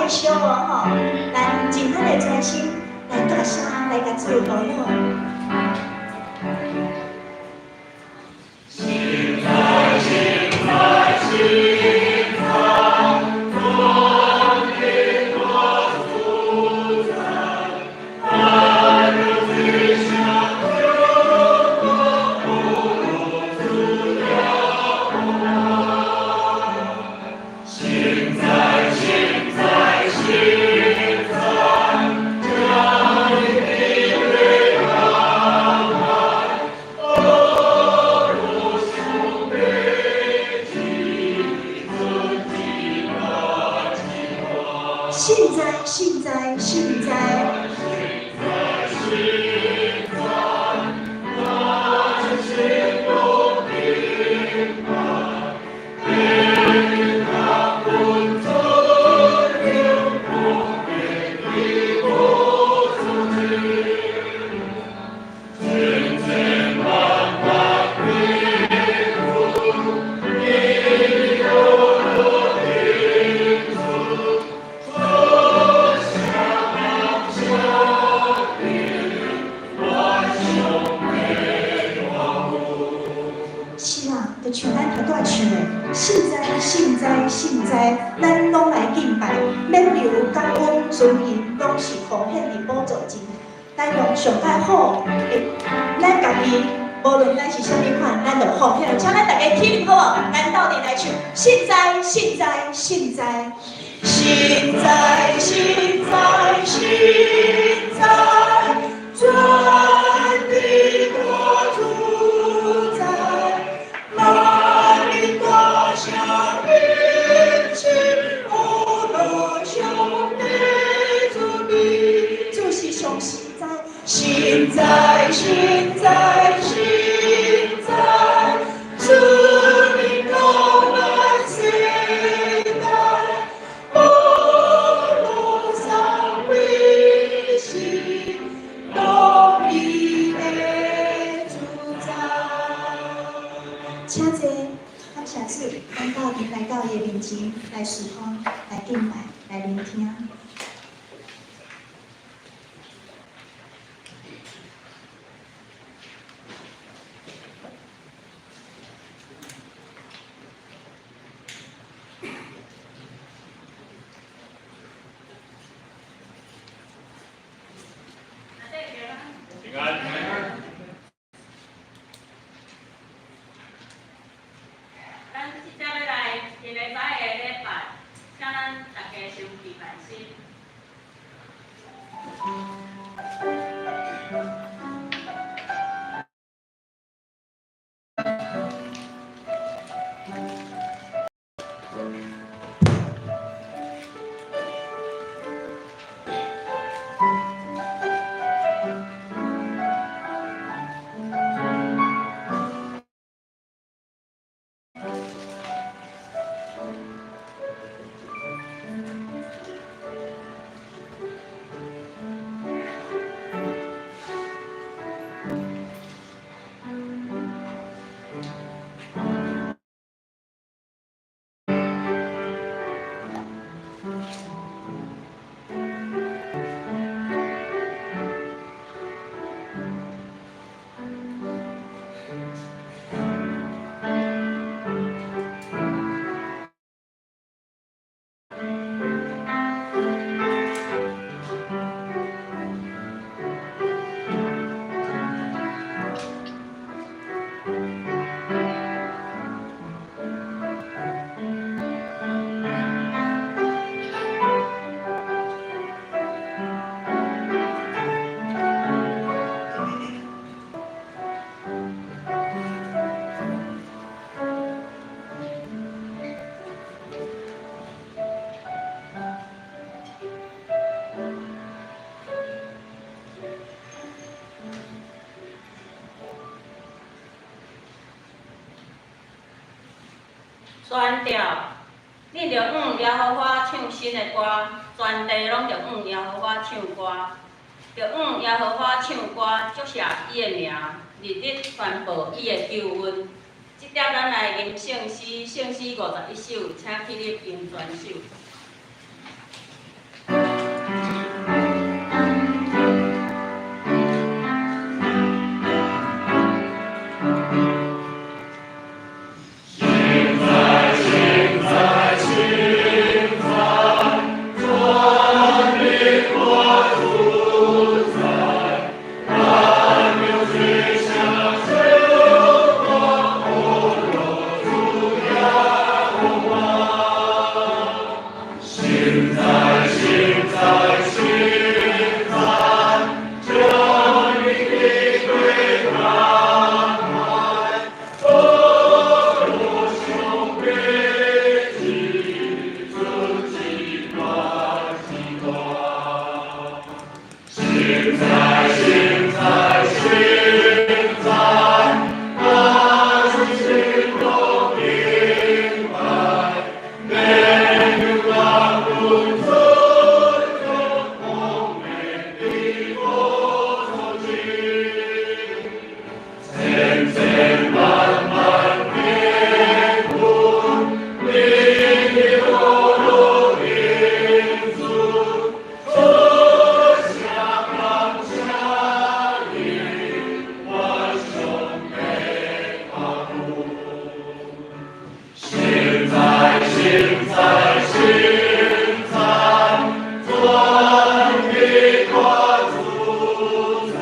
害羞哦吼，咱盡咱的專心來大聲來共主禱告。實在實在實在，全地國主宰，萬有之上有我不如主耶和華。實在實在實在，將你的榮華，無數倍至尊至大至大。實在實在實在，實在實在，咱心中明白，天他本尊榮不變的無主旨，千千萬萬民族，你有的主，春夏秋冬，萬雄的萬物。是啊，就像咱頭拄仔唱的，實在實在實在，咱攏來敬拜，免留感恩尊榮，攏是奉獻佇寶座前。咱用上較好的，咱家己無論咱是啥物款，咱就奉獻。請咱大家起立好無？咱鬥陣來唱，實在實在實在，實在實在實在，全地國主宰，萬民大聲一起，無樂上的主比，就是上實在，實在實在實在，主的高萬世代，無路上為心，獨一的主宰。請坐，感謝主，咱鬥陣來到伊的面前，來侍奉，來敬拜，來聆聽。平安。咱這節欲來今禮拜的禮拜，請咱大家先祈拜先。宣調，恁著向耶和華唱新的歌，全地攏著向耶和華唱歌，著向耶和華唱歌，祝謝伊的名，日日傳報伊的救恩。這碟咱來吟聖詩，聖詩51首，請起立吟全首。在，全地大主宰，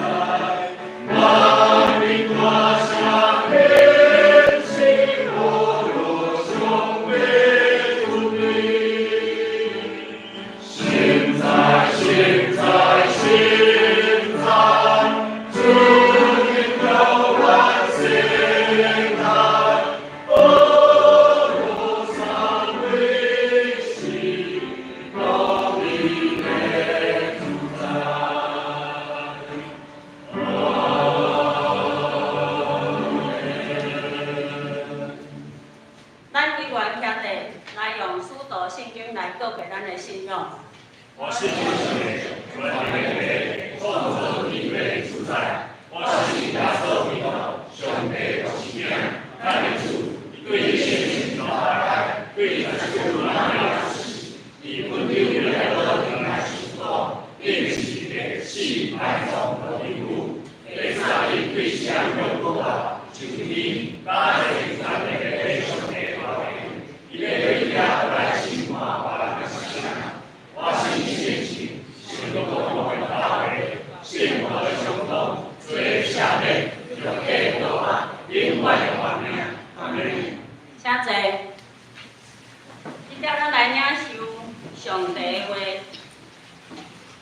万民大声献上阿罗上帝尊荣。神在，神在，神在，主荣耀万世代，阿罗三位是公义的主宰。阿门。咱委員徛地來用使徒信經來告白咱的信仰。我信主全能的創造天地主宰，我信耶穌基督，上帝獨生子，咱的主，伊對聖神大愛，對十字架死，伊本丟彼拉多來受苦，釘十字架死埋葬落地獄，第三日對死人中復活，上天，加坐全能的上帝右邊，伊欲對遐來審判活人佮死人。我信聖神，聖公會教會，聖徒的相通，罪的赦免，肉體復活，永遠的活命。阿門。請坐。這下咱來領受上帝的話，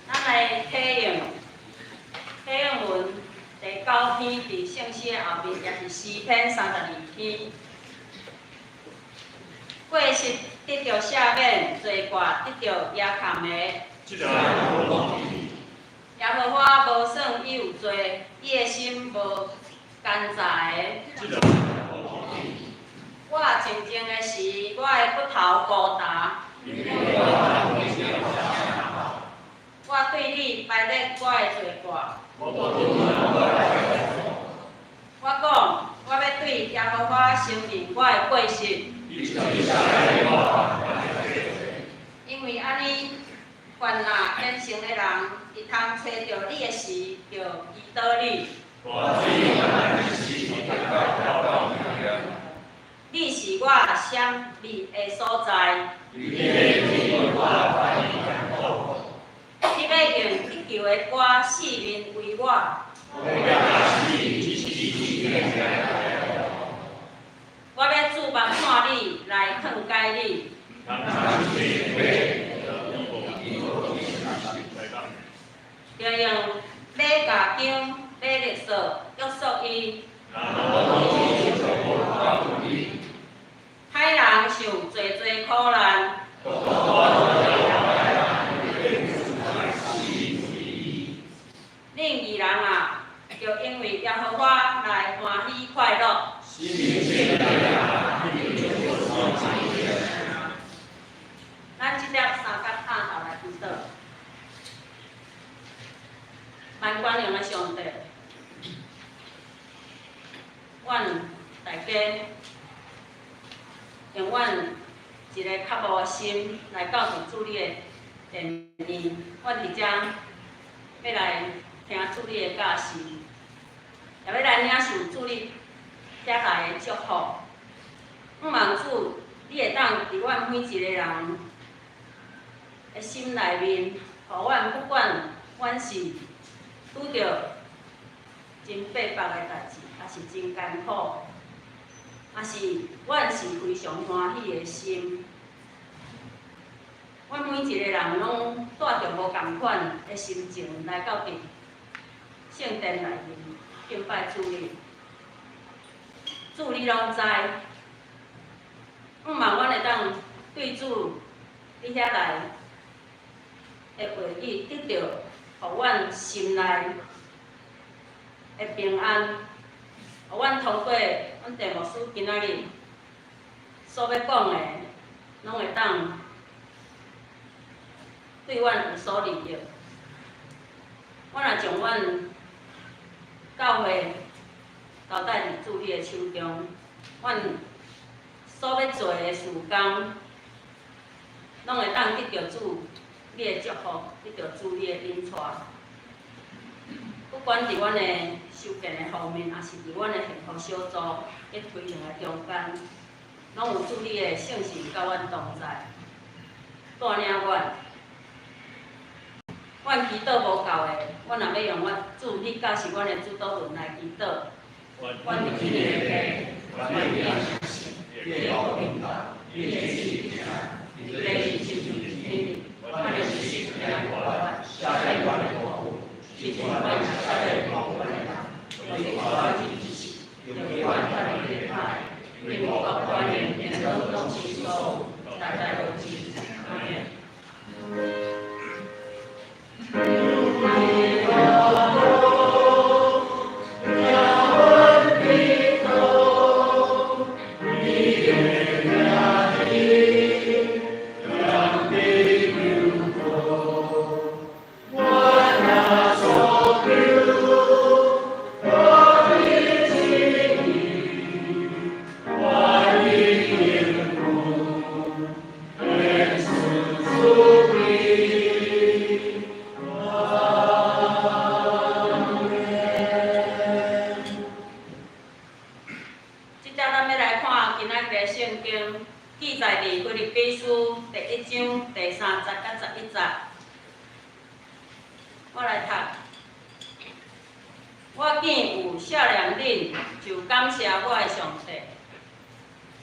咱來體用體用文第九篇佇聖詩的後面，也是詩篇32篇。過失得著赦免，罪過得著遮蓋的。耶和華無算伊有罪，伊的心無奸詐的。我靜靜的時，我的骨頭孤焦。我對你白列我的罪過。我講，我欲對耶和華承認我的過失。因為按呢，凡若虔誠的人，伊通揣著你的時，就祈禱你。你是我閃避的所在。你欲用得救的歌四面圍我。我欲注目看你，來勸解你。著用馬甲鉤、馬勒索約束伊。歹人受濟濟苦難。恁義人啊，著因為耶和華來歡喜快樂。咱這粒三角拍頭來祈禱。萬全能的上帝，阮大家用阮一個渴慕的心來到佇主你的殿面，阮佇遮欲來聽主你的教示，也欲來領受主你遐來的祝福。向望主，你會當佇阮每一個人的心內面，予阮不管阮是拄著真逼迫的代誌，抑是真艱苦，抑是阮是非常歡喜的心，阮每一個人攏帶著無仝款的心情來到佇聖殿內面敬拜主你。主你攏知，向望阮會當對主你遐來的話語得著，予阮心內的平安，予阮通過阮鄭牧師今仔日所欲講的，攏會當對阮有所利益。我若將阮教會交代佇主你的手中，阮所欲做的事工，攏會當得著主你的祝福，得著主你的引帶。不管佇阮的修建的方面，抑是佇阮的幸福小組咧推行的中間，攏有主你的聖神佮阮同在。帶領阮。阮祈禱無夠的，阮若欲用阮主，你教示阮的主禱文來祈禱。阮佇天的父，阮的名受聖，你的國臨到，你的旨意行，佇地親像佇天頂。阮的食今日予阮，赦免阮的過錯，親像阮赦免欠阮的人。予你帶阮入試，救阮脫離歹，因為國、權柄、榮耀攏是你所有，代代無盡。阿們。這節咱欲來看今仔日的聖經，記載佇腓立比書第一章第三節佮11節。我來讀。我見有少年恁，就感謝我的上帝。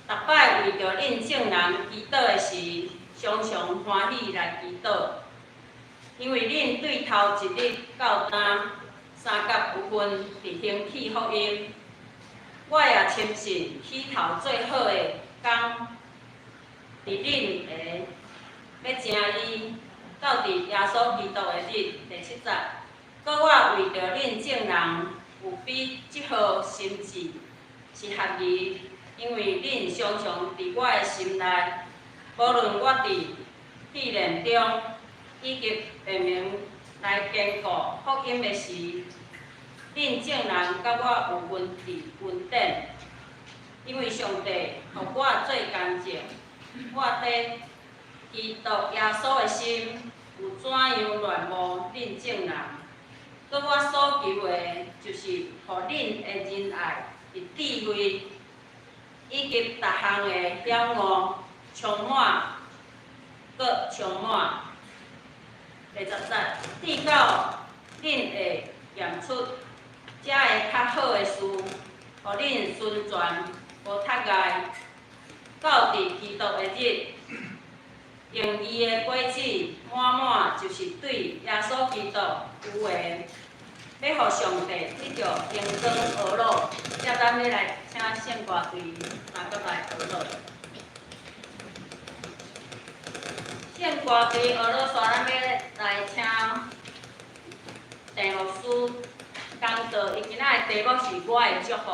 逐擺為著恁眾人祈禱的時，常常歡喜來祈禱，因為恁對頭一日到今，相佮有份佇興起福音。我也深信起頭做好的工，佇恁會欲成伊，到佇耶穌基督的日。第七節，閣我為著恁眾人有比這號心志，是合宜，因為恁常常佇我的心內，無論我佇試煉中，以及辨明來堅固福音的時，恁眾人佮我有份佇恩典，因為上帝予我做見證，我佇基督耶穌的心有怎樣戀慕恁眾人。閣我所求的，就是予恁的仁愛佇智慧以及逐項的曉悟充滿，閣充滿。第十節，直到恁會驗出這个較好的事，予恁純全無窒礙，到佇基督的日，用伊的果子滿滿，就是對耶穌基督有的，欲予上帝得著榮光呵咾。這咱欲來請聖歌隊三角來呵咾。聖歌隊呵咾煞，咱欲來請鄭牧師講道，伊今仔的題目是我的祝福。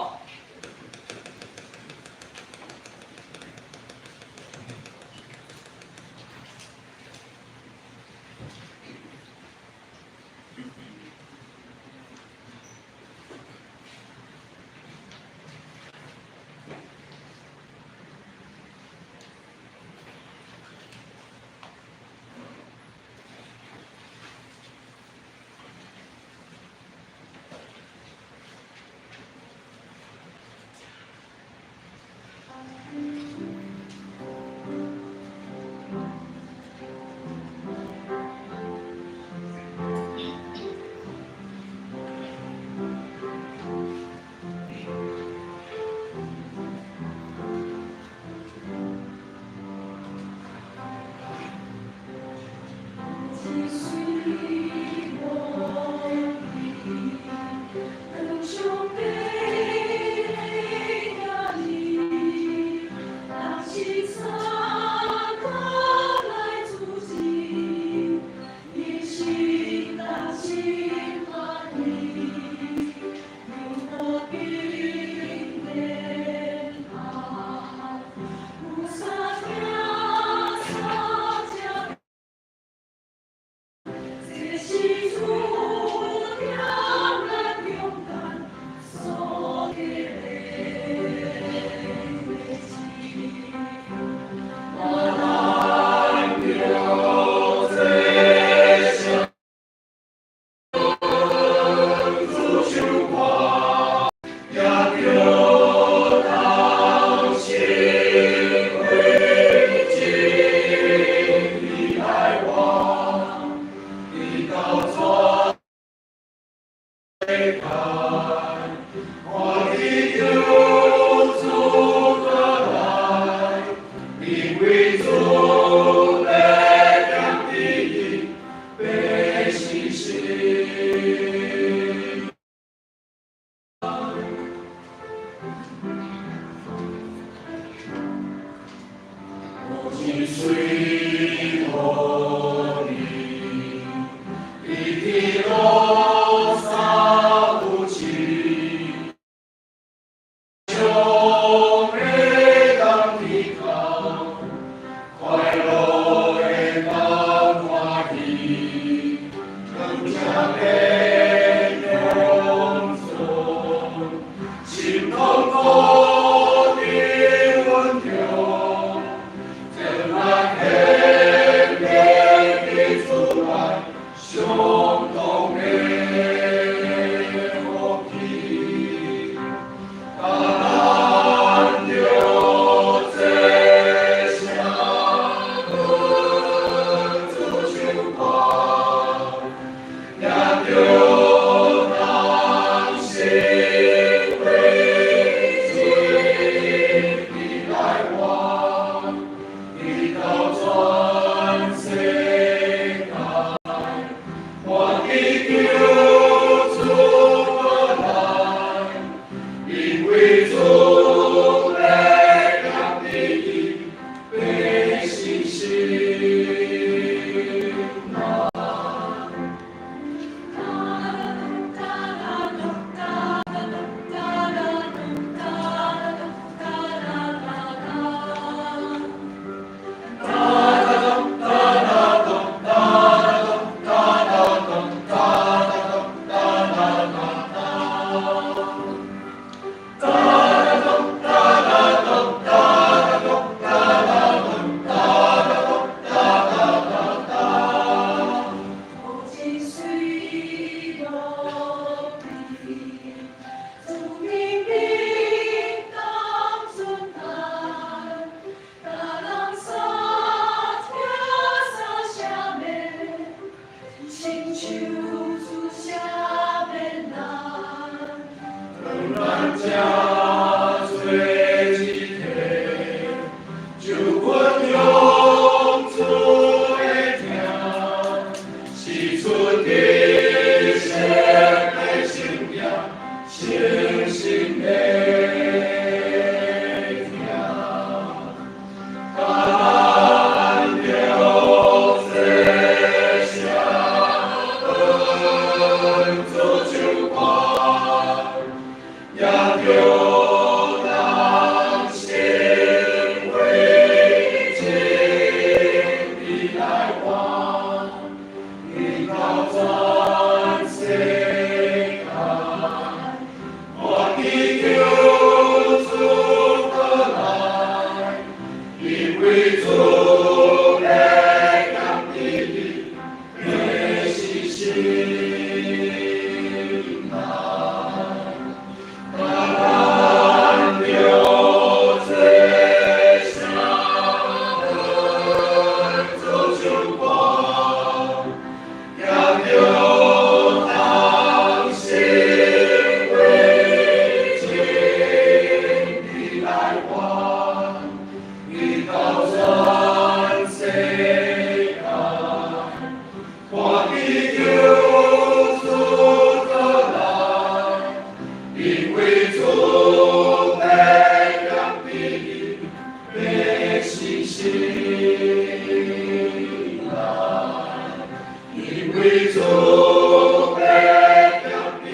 為主白得的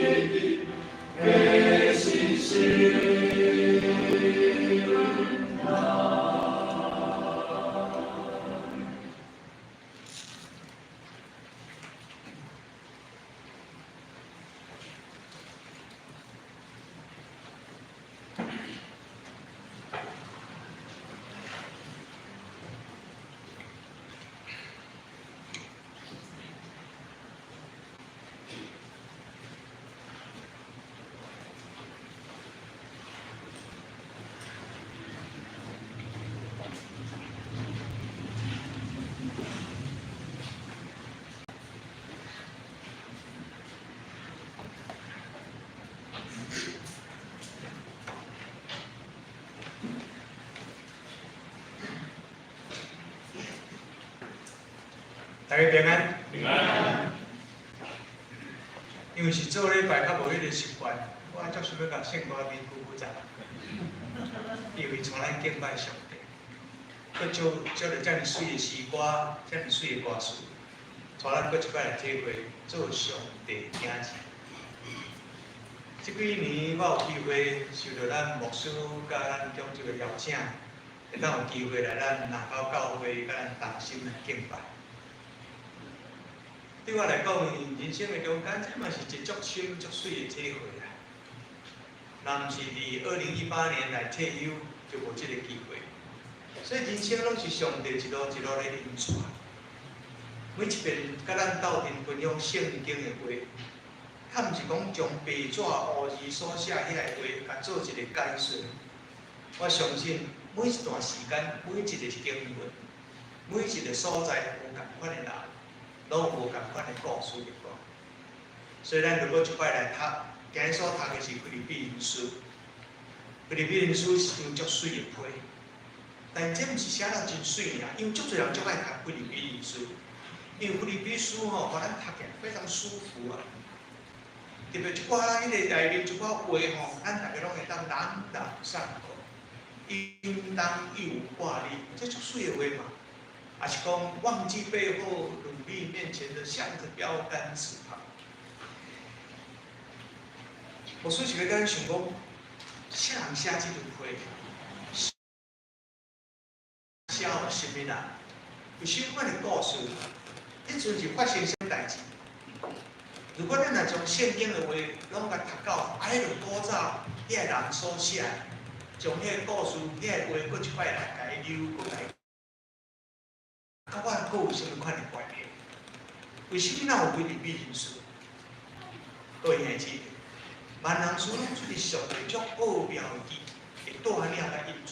的是新 大家平安。平安。因為是做禮拜較無彼個習慣，我足想欲共聖歌面久久站，因為帶咱敬拜上帝，閣借借著遮爾媠的詩歌，遮爾媠的歌詞，帶咱閣一擺來體會做上帝囝兒。這幾年我有機會受著咱牧師佮咱長執的邀請，會當有機會來咱南高教會佮咱同心來敬拜。對我來講，人生的中間，這嘛是一個足深、足媠的體會啦。若毋是佇2018年來退休，就無這個機會。所以人生攏是上帝一路一路咧引帶。每一遍佮咱鬥陣分享聖經的話，較毋是講將白紙烏字所寫彼个話，共做一個解說。我相信每一段時間、每一個經文、每一個所在，有仝款的人。攏有無仝款的故事佇講，所以咱就閣一擺來讀，今日所讀的是腓立比人書。腓立比人書是張足媠的批，但這毋是寫了真媠爾，因為足濟人足愛讀腓立比人書，因為腓立比書吼，予咱讀起來非常舒服啊。特別一寡彼个內面一寡話吼，咱逐家攏會當朗朗上口，應當一無掛慮，這足媠的話嘛。也是講忘記背後，努力面前的，向著標竿直跑。牧師是欲共咱想講，啥人寫這段批？寫予啥物人？有啥款的故事？彼陣是發生啥物代誌？如果咱若將聖經的話攏共讀到，啊，彼个古早彼个人所寫的，將彼个故事、彼个話，閣一擺來共伊扭過來。佮我閣有啥物款的關係？為啥物咱有腓立比人書？各位兄弟，萬人書攏出自上帝足奧妙的記，會帶領共引帶。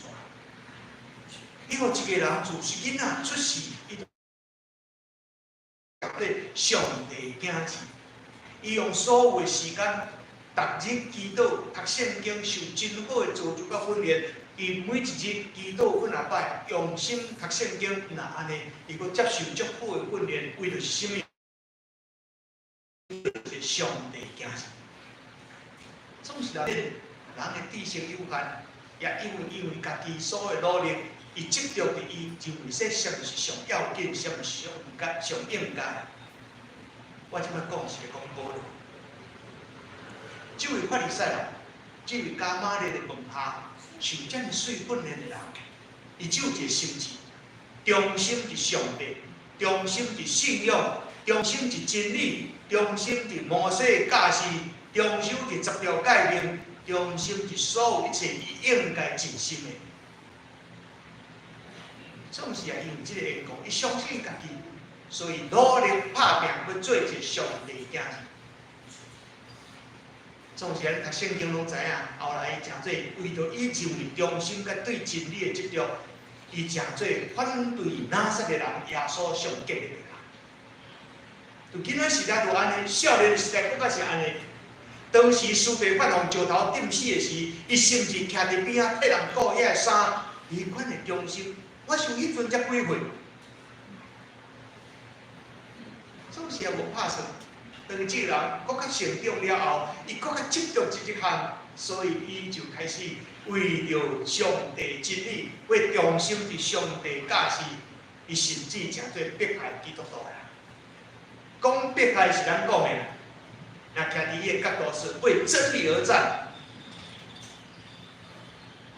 伊予一個人自囡仔出世，伊就做上帝囝兒。伊用所有的時間，逐日祈禱、讀聖經，受真好的造就佮訓練。伊每一日祈禱幾若擺，用心讀聖經，若按呢，伊閣接受足好的訓練，為著是啥物？是上帝囝兒。總是人人的知識有限，也因為家己所的努力，伊執著佇伊認為說啥物是上要緊，啥物是上該、上應該。我這擺講是咧講保羅，這位法利賽人，這位迦瑪列的門下。受遮爾媠訓練的人，伊只有一個心志，忠心佇上帝，忠心佇信仰，忠心佇真理，忠心佇摩西的教示，忠心佇十條誡命，忠心佇所有一切伊應該盡心的。總是也因為這個緣故，伊相信家己，所以努力拍拚欲做一個上帝囝兒。總是咱讀聖經攏知影，後來伊誠濟為著伊認為忠心佮對真理的執著，伊誠濟反對拿撒勒人耶穌上建立的人。就囡仔時代就按呢，少年時代閣較是按呢。當時司提反予石頭釘死的時，伊甚至徛佇邊仔替人顧遐个衫，彼款的忠心，我想彼陣才幾歲，總是也無拍算。當這個人閣較成長了後，伊閣較執著這一項，所以伊就開始為著上帝真理，欲忠心佇上帝教示，伊甚至誠濟迫害基督徒啦。講迫害是咱講的，若徛佇伊的角度是為真理而戰。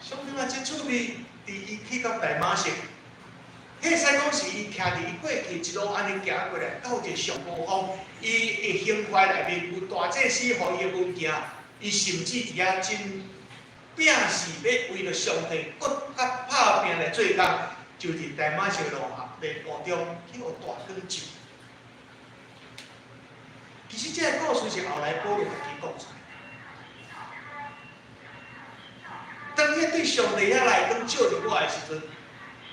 上帝嘛真趣味，佇伊去到大馬色，彼使講是伊徛佇伊過去一路按呢行過來，到一個上高峰，伊的胸懷內面有大祭司予伊的物件，伊甚至佇遐真摒死欲為著上帝閣較拍拚來做工，就佇大馬色路下的路中去予大管救。其實這個故事是後來保羅家己講出來。當彼對上帝遐來講照佇我的時陣，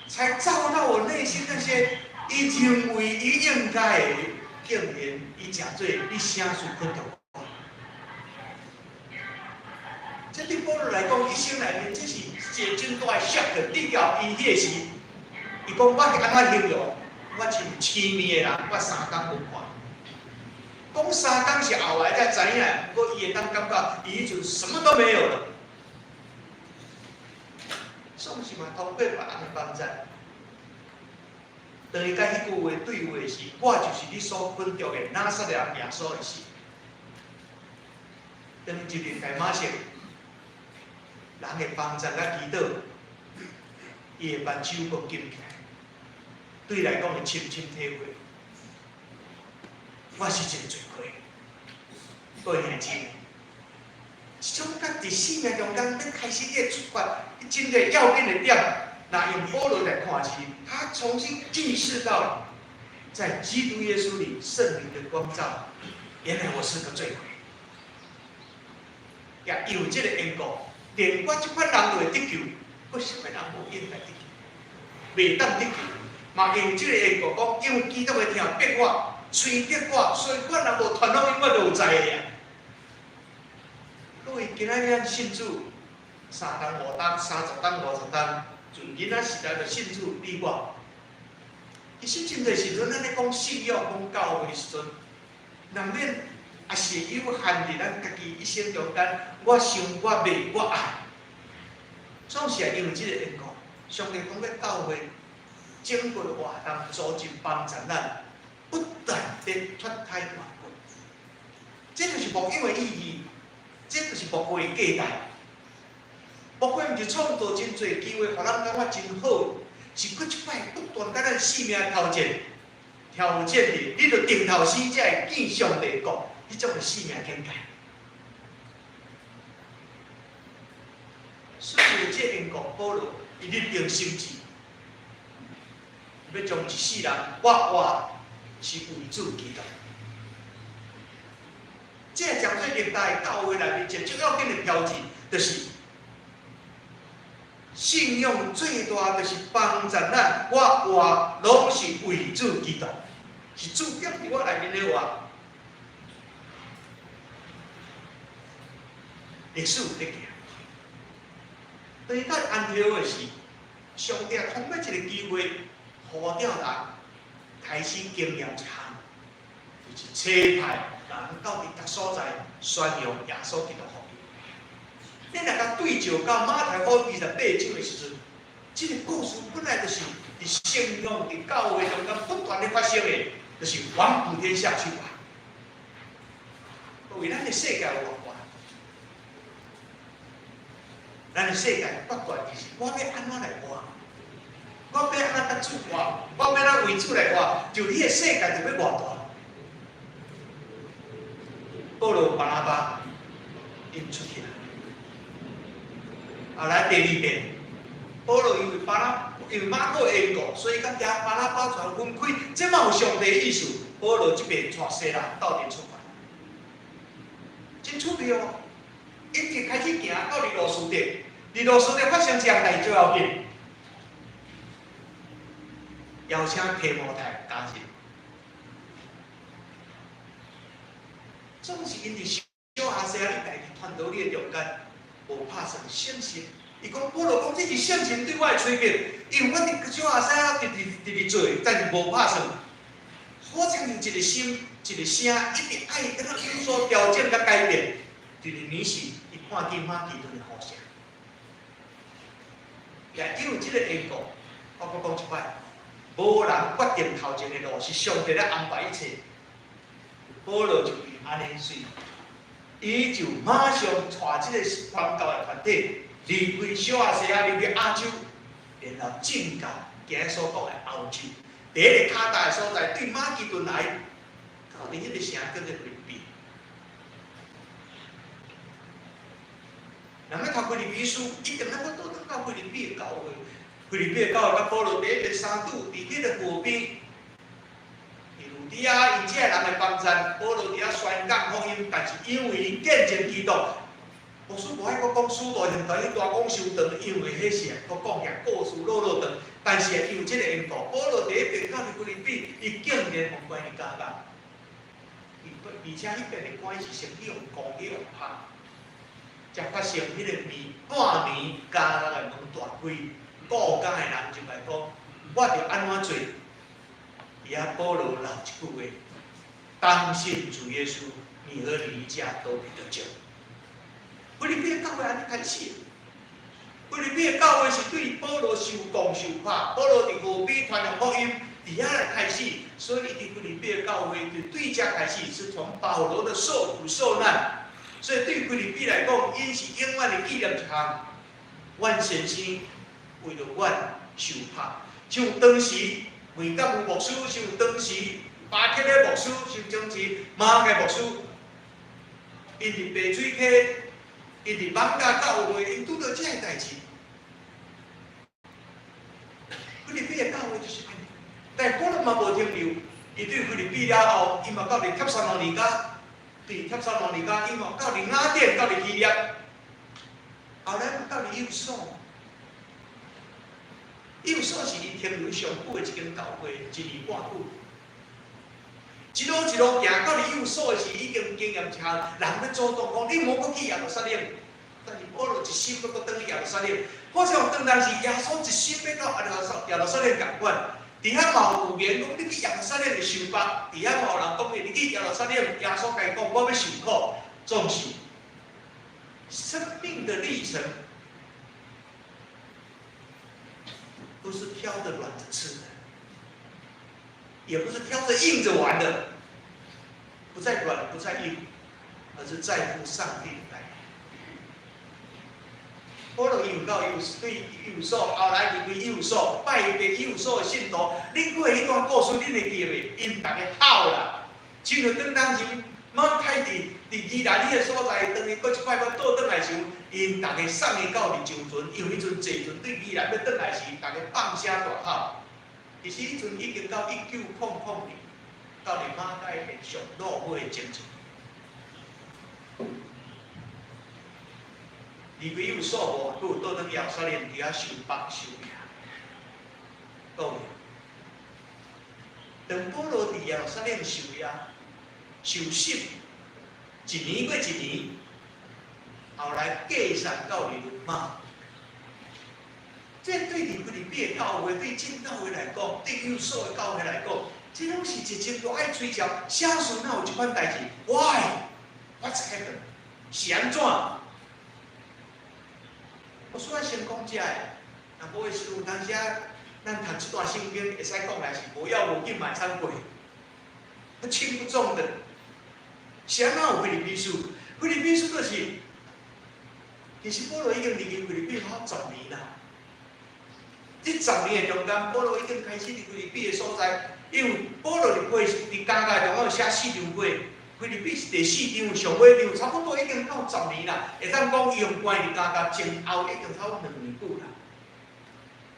才照到我內心那些伊認為伊應該的，竟然伊誠做你啥事困著我。這對保羅來講，一生內面這是一個真大的 shock。你叫伊彼個時，伊講我是按怎形容？我像痴迷的人，我三工無看。講三工是後來才知影，毋過伊會當感覺，伊彼陣什麼都沒有了。總是嘛，通過別人的幫助。當伊共彼句話對話時，我就是你所困著的拿撒勒人耶穌的時。當伊入大馬色，人的幫助佮祈禱，伊的目睭閣金起來。對伊來講，會深深體會，我是一個罪魁。各位兄弟姊妹，這種佮佇生命中間欲開始伊出發，真個要緊的點，若用保羅來看是，他重新意識到，在基督耶穌裡聖靈的光照，原來我是個罪魁。也因為這個緣故，連我這款人都會得救，閣啥物人無應該得救？袂當得救，嘛因為這個緣故，講因為基督的疼逼我，催逼我，所以我若無傳福音，我就有災的啊。各位，今仔日咱信主三冬五冬、30冬50冬，自囡仔時代就信主，你我，其實真濟時陣，咱咧講信仰、講教會時陣，難免也是有限佇咱家己一生中間，我想、我袂、我愛，總是會因為這個緣故，上帝講欲教會整個活動組織幫助咱，不斷地脫胎換骨，這就是牧養的意義。這就是牧會的價值。牧會毋是創造真濟機會，予咱感覺真好，是閣一擺不斷共咱生命挑戰，挑戰你，你著定頭死才會見上帝國，彼種的生命境界。所以這緣故，保羅伊立定心志，欲將一世人，我活是為主基督。這個講做歷代教會內面一個最要緊的標誌，就是信仰最大，就是幫助咱，我活攏是為主基督，是主踮佇我內面的活。歷史有咧行，當伊到安提阿的時，上帝通過一個機會，呼召人開始經驗一項，就是差派人到佇逐所在宣揚耶穌基督福音。你若共對照到馬太福音28章的時陣，這個故事本來就是佇信仰、佇教會中間不斷咧發生的，就是往普天下去吧。各位，咱的世界有偌大？咱的世界決斷就是我欲按怎來活，我欲按怎佮主活，我欲按怎為主來活，就你的世界就欲偌大。保羅、巴拿巴𪜶出去啦。後來第二遍，保羅因為巴拿因為馬可的緣故，所以佮遐巴拿巴船分開，這嘛有上帝的意思。保羅這邊帶西拉鬥陣出發，真趣味哦。𪜶一開始行到佇路斯德，佇路斯德發生一項代誌最要緊，邀請提摩太加入。總是𪜶佇小亞細亞咧代誌傳道理的中間，無拍算省心。伊講保羅講，這是聖神對我的催逼，因為我佇小亞細亞直直直直做，但是無拍算。好親像一個心，一個聲，一直愛敢若有所調整佮改變。就是尼時，伊看見馬其頓的呼聲，也因為這個緣故，我閣講一擺，無人決定頭前的路，是上帝咧安排一切。保羅就按呢媠，伊就馬上帶這個傳教的團體離開小亞細亞，入去亞洲，然後進到今日所講的歐洲。佇彼个較大的所在，對馬其頓來，到佇彼個城叫做腓立比。人欲讀腓立比書，一定愛閣倒轉到腓立比的教會。腓立比的教會佮保羅佇彼個相拄，佇彼個河邊，伫呂底亞𪜶這个人的幫贊，保羅佇遐宣講福音，但是因為𪜶見證基督，牧師無愛閣講使徒行傳，伊大講傷長，因為彼是閣講起來故事落落長。但是因為這個緣故，保羅佇彼邊到佇腓立比，伊竟然予關佇監獄，而且彼邊的關是先去予攻去予拍，才發生彼個暝半暝監獄的門大開，顧監的人就來講：我著按怎做？伊遐保羅留一句話：當信主耶穌，你和你一家都必得救。腓立比的教會按呢開始。腓立比的教會是對保羅受攻受拍，保羅佇河邊傳揚福音，佇遐來開始，所以佇腓立比的教會就對遮開始，是從保羅的受苦受難。所以對腓立比來講，𪜶是永遠會紀念一項，阮先生為著阮受拍，像當時梅甲有牧師，像當時巴克的牧師，像當時馬該牧師，𪜶佇白水溪，𪜶佇艋舺教會，𪜶拄著這个代誌。腓立比的教會就是按呢，但保羅嘛無停留，伊對腓立比了後，伊嘛到佇帖撒羅尼迦，對帖撒羅尼迦，伊嘛到佇雅典，到佇希臘，後來嘛到佇以弗所。以弗所是伊停留上久的一間教會，一年半久。一路一路行到佇以弗所的時，已經經驗一項，人欲阻擋講，你莫閣去耶路撒冷。但是保羅一心閣閣轉去耶路撒冷，好像當當時耶穌一心欲到耶路撒冷共款。佇遐嘛有預言講，你去耶路撒冷會受縛；佇遐嘛有人講，你去耶路撒冷，耶穌共伊講，我欲受苦。總是生命的歷程，不是挑著軟的吃的，也不是挑著硬著玩的，不在軟，不在硬，而是在乎上帝的帶領。保羅伊有到以對以弗所，後來離開以弗所，拜別以弗所的信徒，恁過彼段故事，恁會記袂？𪜶逐家哭啦，親像當當時馬太佇佇宜蘭彼個所在，當伊閣一擺閣倒轉來時，𪜶逐家送伊到佇上船，因為彼陣坐船對宜蘭欲轉來時，逐家放聲大哭。其實彼陣已經到1900年，到佇馬偕連續落尾的前程。離開以弗所無偌久，倒轉耶路撒冷，佇遐受縛受壓。各位，當保羅佇耶路撒冷受壓、受審，一年過一年，後來繼續到佇羅馬。這對佇腓立比的教會、對真教會來講、對以弗所的教會來講，這攏是一真大的追焦。寫信哪有這款代誌？Why？What's happened？是按怎？我煞愛先講這个，若無的時有當時啊，咱讀這段聖經會使講來是無要無緊嘛會使過，不輕不重的。是按怎有腓立比書？腓立比書就是，其實保羅已經離開腓立比好十年啦。這十年的中間，保羅已經開始佇腓立比的所在，因為保羅佇批佇監獄中間寫四張批，腓立比是第四張上尾張，差不多已經到十年啦。會當講伊用關佇監獄前後已經差不多2年久啦。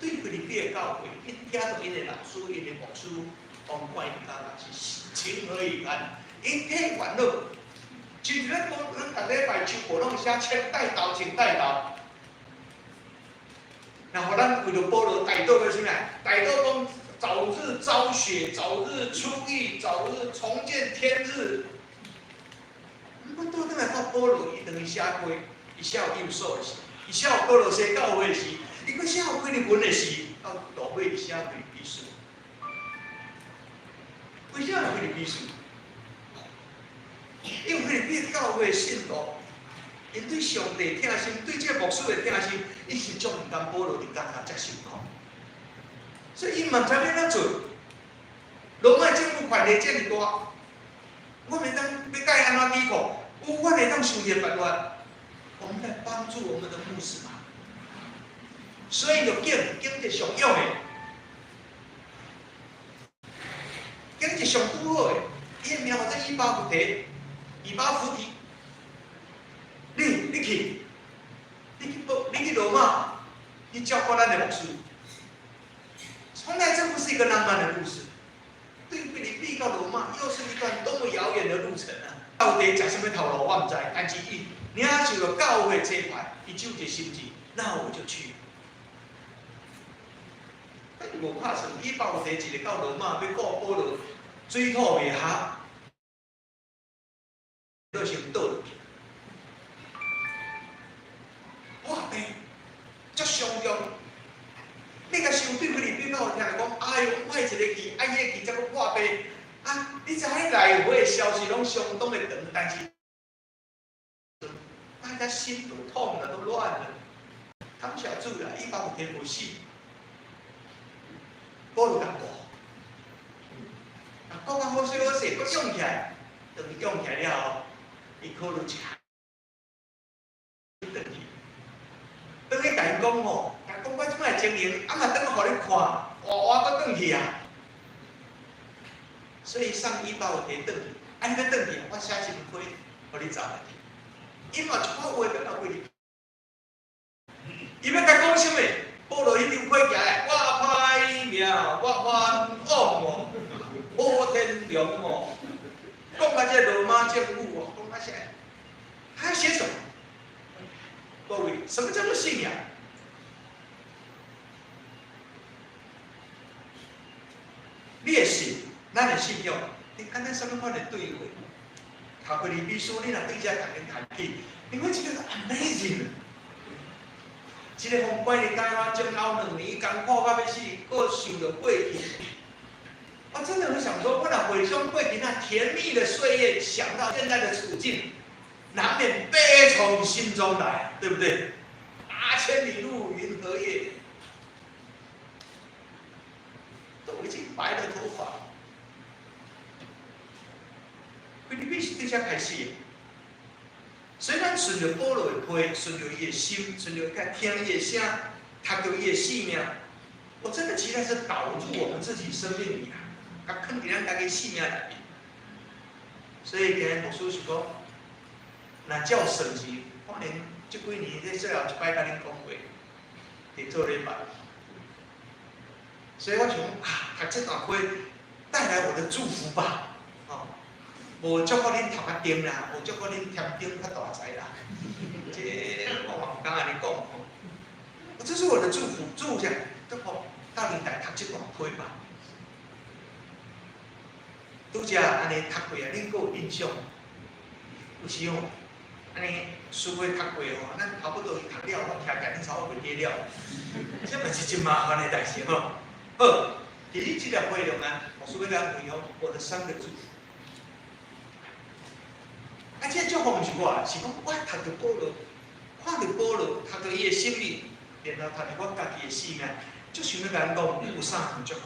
對腓立比的教會，𪜶聽著𪜶的老師、𪜶的牧師，予關佇監獄是情何以堪？𪜶體煩惱，親像咱講，咱逐禮拜秋晡攏寫千代禱、千代禱。然後咱為著保羅代禱欲啥物？代禱講早日昭雪，早日出獄，早日重見天日。我倒轉來看保羅，伊當伊寫批，伊寫予以弗所的時，伊寫予歌羅西教會的時，伊閣寫予腓利門的時，到落尾伊寫腓立比書。為啥腓立比書？因為腓立比教會的信徒，𪜶對上帝疼心，對這個牧師的疼心，伊是足毋甘保羅佇監獄遮受苦，所以𪜶嘛毋知欲按怎做。羅馬政府權力遮爾大，我袂當欲共伊按怎抵抗？有我會當想一個辦法，我們來幫助我們的牧師嘛。所以就揀揀一個上勇的，揀一個上拄好的，伊的名號做以巴弗提，以巴弗提。你去，你去報，你去羅馬，去照顧咱的牧師。從來這不是一個浪漫的故事。對腓立比到羅馬，又是一段多麼遙遠的路程啊！到底食啥物頭路我毋知，但是伊領受著教會差派，伊就一個心志，那我就去。但是無拍算，以巴弗提一個到羅馬欲顧保羅，水土袂合，就先倒落去。破病，足傷重。你共想對腓立比到聽著講，哎喲，我一個去，啊伊個去才閣破病，啊，你知影來回的消息攏相當的長，但是大家心都痛了，都亂了。感謝主啦，以巴弗提無死，保羅共顧，啊，顧較好勢好勢，閣勇起來，當伊勇起來了後，伊考慮車，轉去，轉去共𪜶講吼。講我這擺情形，啊嘛轉去予恁看，活活閣轉去啊！所以送以巴弗提轉去，啊你欲轉去，我寫一封批，予你走入去。伊嘛一寡話欲共腓立比，伊欲共講啥物？保羅彼張批寄來，我歹命，我冤枉哦，無天良哦，講到這個羅馬政府哦，講到啥？他要寫什麼？各位，什麼叫做信仰？你的信，咱的信仰，你敢若啥物款的對話？讀腓立比書，你若對這逐日讀起，你會覺得 amazing。這個予關佇台灣前後2年，艱苦到欲死，閣想著過去。我真的很想說，我若回想過去那甜蜜的歲月，想到現在的處境，難免悲從心中來，對不對？八千里路雲和月。都已經白了頭髮。腓立比是對這開始的，雖然順著保羅的批，順著伊的心，順著聽伊的聲，讀著伊的性命，我真的期待是導入我們自己生命裡啊，共囥佇咱家己性命內面。所以今日牧師是講，若照順序，可能這幾年這最後一擺共恁講話，佇做禮拜。所以我想啊，讀這段批帶來我的祝福吧，哦，無祝福恁頭較定啦，無祝福恁添丁較大財啦，這我嘛毋敢按呢講吼。這是我的祝福，祝福啥？祝福鬥陣來讀這段批吧。拄才按呢讀過啊，恁閣有印象？有時吼，按呢書會讀過吼，咱差不多伊讀了，我徛起來，恁差不多袂記了，這嘛是真麻煩的代誌吼。好，佇你這個批中間，牧師欲共咱分享我的三個祝福。啊，這個祝福毋是我，是講我讀著保羅，看著保羅，讀著伊的生命，然後讀著我家己的生命，就想欲共咱講有三項祝福。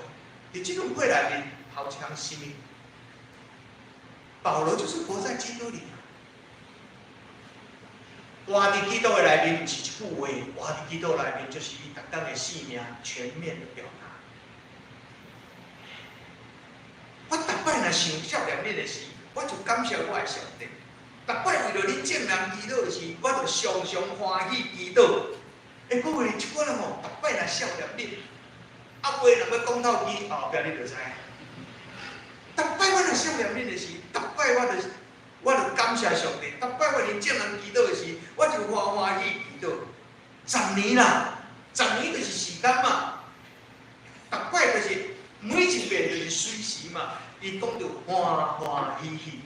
佇這種批內面，頭一項是啥物？保羅就是活在基督裡。活佇基督的內面，毋是一句話，活佇基督內面就是伊逐工的生命全面的表達。我逐擺若想少年恁的時，我就感謝我的上帝。逐擺為著恁眾人祈禱的時，我就常常歡喜祈禱。欸，各位，這款人吼，逐擺若少年恁，啊話若欲講透氣，後壁你就知。逐擺我若少年恁的時，逐擺我就感謝上帝。逐擺我為眾人祈禱的時，我就歡歡喜祈禱。十年啦，十年就是時間嘛。逐擺就是每一遍就是隨時嘛，伊講著歡歡喜喜。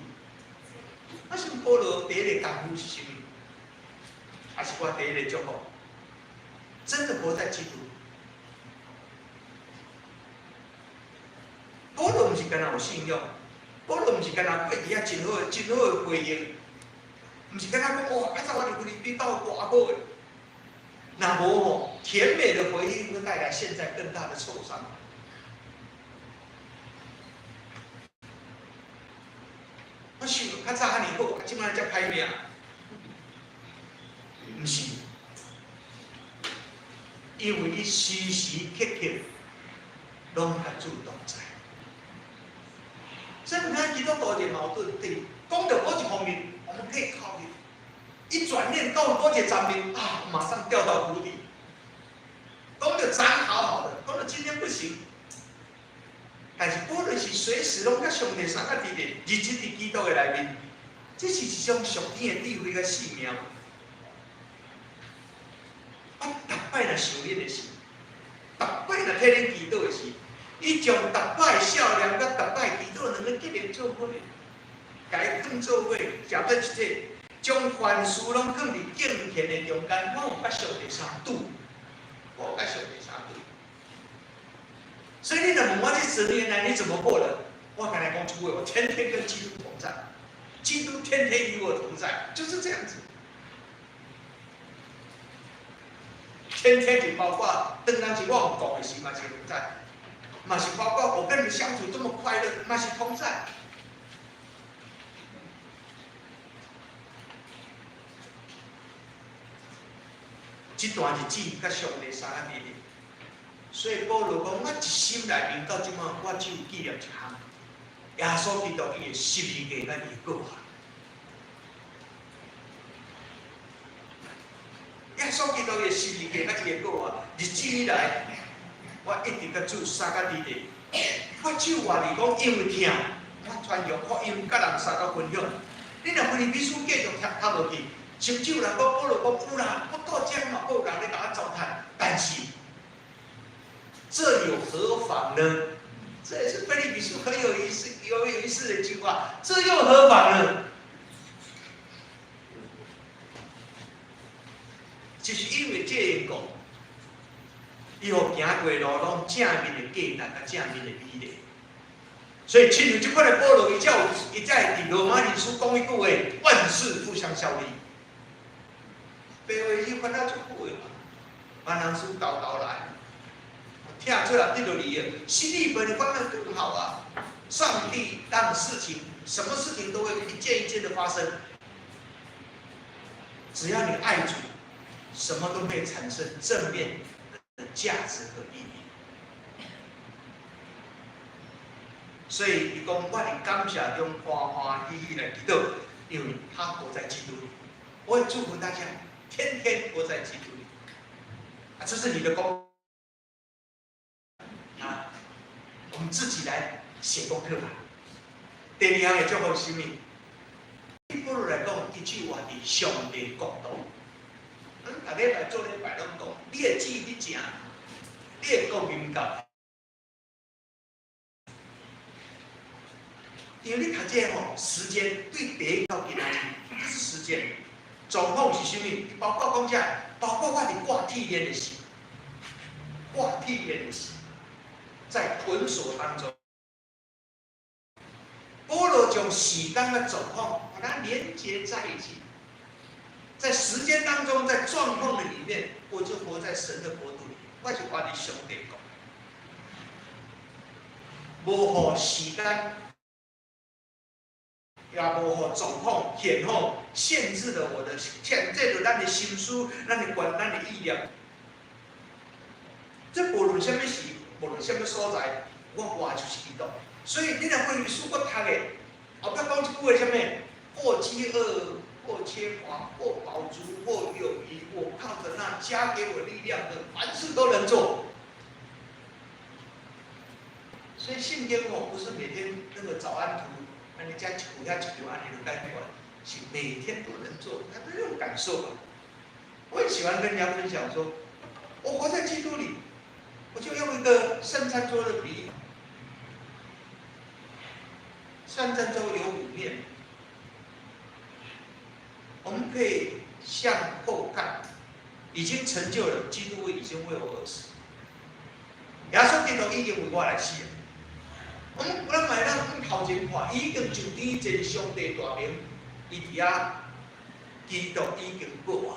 啊，像保羅第一個功夫是啥物？還是我第一個祝福？真的活在基督。保羅毋是干焦有信仰，保羅毋是干焦過去遐真好、真好的回應，毋是干焦講哇，較早我佇腓立比鬥偌好的。若無吼，甜美的回應會帶來現在更大的受傷。我想較早遐爾好，啊，這擺才歹命。毋是，因為伊時時刻刻攏佮主同在。所以你看基督徒一個矛盾，對，講到某一方面，我們可以靠伊；一轉念到某一個層面，啊，馬上掉到谷底。講到咱好好的，講到今天不行。但是保羅是隨時攏佮上帝相佮佇咧，日日佇基督的內面，這是一種屬天的智慧佮生命。我逐擺若想恁的時，逐擺若替恁祈禱的時，伊將逐擺笑臉佮逐擺祈禱兩個結連做伙，共伊囥做伙，食做一體，將凡事攏囥佇敬虔的中間，我有佮上帝相拄，我有佮上帝相拄。所以你若問我這10年來你怎麼過的？我剛才講一句話，我天天跟基督同在，基督天天與我同在，就是這樣子。天天就包括當當時我有講的時，嘛是同在，嘛是包括我跟你們相處這麼快樂，嘛是同在。這段日子佮上帝相佮佇咧。所以保羅講，我一心內面到這擺，我只有紀念一項：耶穌基督伊的十字架佮伊的復活。耶穌基督伊的十字架佮伊的復活，日子以來，我一直佮主相佮佇咧。我只有話你講，因為疼，我傳揚福音，佮人相佮分享。你若腓立比書繼續讀讀落去，甚至有人講保羅講有啦，我到這嘛，閣有人咧共我糟蹋，但是，這又何妨呢？這也是腓立比書很有意思、有意思的一句話。這又何妨呢？就是因為這個緣故，伊予行過路攏正面的價值，佮正面的美麗。所以，親像這款的保羅，伊才有，伊才會佇羅馬人書講一句話：萬事互相效力。白話伊翻了足久的嘛，萬人書豆豆來。聽出來得到利益，心裡本的方面更好啊！上帝讓事情，什麼事情都會一件一件的發生。只要你愛主，什麼都會產生正面的價值和意義。所以伊講，我佇感謝中歡歡喜喜來祈禱，因為他活在基督裡。我也祝福大家，天天活在基督裡。啊，這是你的功。啊，我們自己來寫功課吧。第二項的祝福是啥物？對保羅來講，伊只活佇上帝國度。咱逐禮拜做禮拜攏講，你的志佇正，你的國民教。因為你讀這吼，時間對第一到今仔日，這是時間。狀況是啥物？包括講這，包括我佇掛鐵鏈的時，掛鐵鏈的時。在捆鎖當中，保羅將時間的狀況把它連接在一起，在時間當中，在狀況的裡面，我就活在神的國度裡，我就活佇上帝國。無予時間，也無予狀況顯吼限制了我的，限制了咱的心思、咱的觀、咱的意念。這無論啥物事。無論啥物所在，我活就是基督。所以你若腓立比書閣讀的，後壁講一句話，啥物？或飢餓，或缺乏，或飽足，或有餘，我靠著那加給我力量的，凡事都能做。所以聖經哦，不是每天那個早安圖，按呢遮一句遐一句按呢就解決，是每天都能做，他這種感受啊。我很喜歡跟人家分享說，我活在基督裡。我就用一個聖餐桌的比喻，聖餐桌有五面，我們可以向後看，已經成就了，基督已經為我而死，耶穌基督已經為我來死。我們咱嘛會當向頭前看，已經就佇這個上帝大名，伊佇遐，基督已經復活。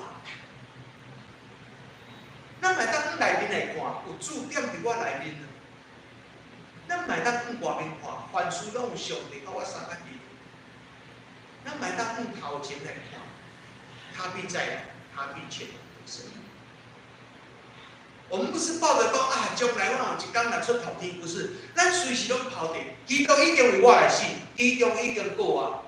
咱嘛會當向內面來看，有主踮佇我內面。咱嘛會當向外面看，凡事攏有上帝佮我相佮佇。咱嘛會當向頭前來看，跤比在，跤比前的。我們不是抱著講啊，將來我有一工若出頭天，不是，咱隨時攏抱著，基督已經為我來死，基督已經過啊，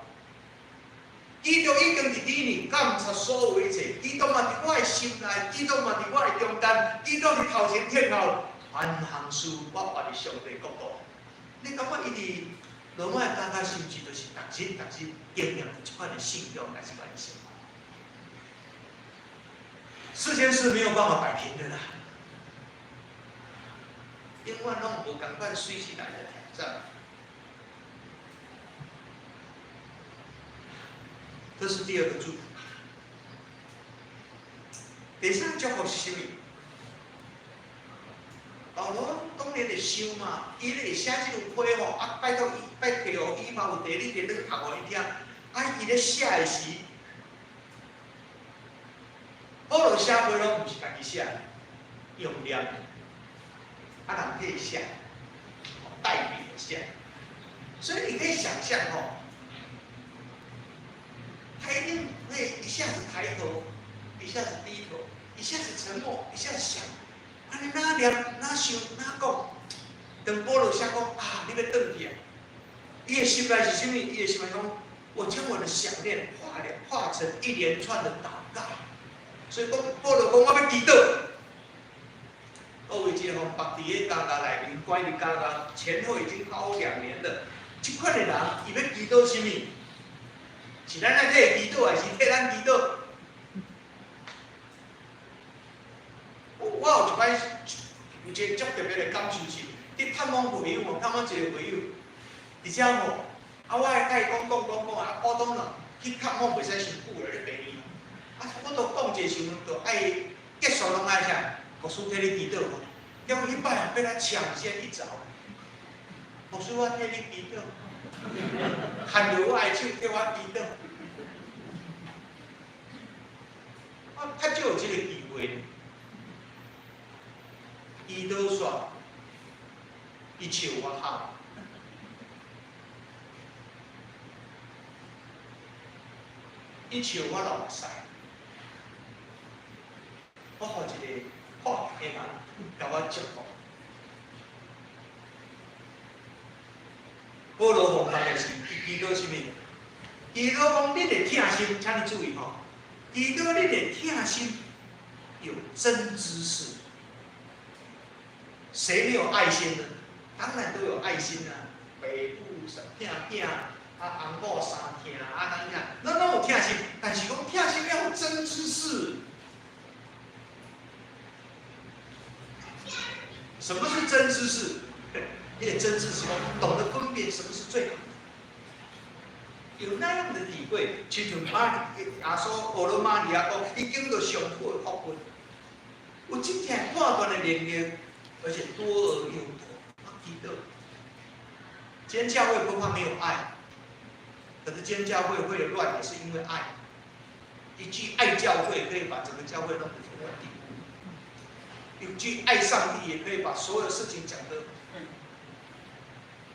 基督已經佇裡面監察所有一切，基督嘛佇我的心內，基督嘛佇我的中間，基督佇頭前天後，凡項事我活佇上帝國度。你感覺伊佇羅馬的監獄是毋是就是逐日逐日經驗這款的信仰來這款的生活？世間是沒有辦法擺平的啦。永遠攏無仝款隨時來的挑戰。這是第二個祝福。第三個祝福是啥物？保羅當然會想嘛，伊咧寫這封批吼，啊拜託伊拜託予以巴弗提，你佇咧讀予伊聽。啊，伊咧寫的時，保羅寫批攏毋是家己寫，用念的，啊人替伊寫，代筆寫。所以你可以想象吼，他一定會一下子抬頭，一下子低頭，一下子沉默，一下子想。啊！你哪念哪想哪講？當保羅寫講啊，你欲轉去啊？伊的心內是啥物？伊的心內講：我將我的想念化了，化成一連串的禱告。所以講，保羅講我欲祈禱。各位，這個縛佇個監獄內面，關佇監獄前後已經好2年了。這款的人，伊欲祈禱啥物？是咱來替伊祈禱，還是替咱祈禱？我有一擺有一個足特別的感受是，佇探訪會友吼，探訪一個會友，佇遮吼，啊，我會共伊講講講講啊，普通人去探訪袂使傷久啦，咧病院，啊，差不多講一個時陣，就愛結束攏愛啥？牧師替你祈禱吼，結果彼擺欲來搶先一走，牧師我替你祈禱，牽著我的手替我祈禱，我較少有這個機會。伊都說，伊笑我喊，伊笑我流目屎，我予一個破的人共我祝福。保羅奉辦的是，伊祈禱啥物？祈禱講恁的疼心，請你注意吼，祈禱恁的疼心有真知識。誰沒有愛心呢？當然都有愛心啊！爸母疼囝，啊翁某相疼，啊哪樣，咱攏有疼心，但是講疼心要有真知識。什麼是真知識？因為真知識懂得分辨什麼是最好的，有那樣的體會，親像瑪耶穌學了瑪利亞講，伊經過上好的福分，有真正判斷的能力。而且多而又多，我記得，今天教會不怕沒有愛，可是今天教會會亂，也是因為愛。一句愛教會，可以把整個教會弄得天翻地覆；一句愛上帝，也可以把所有事情講得。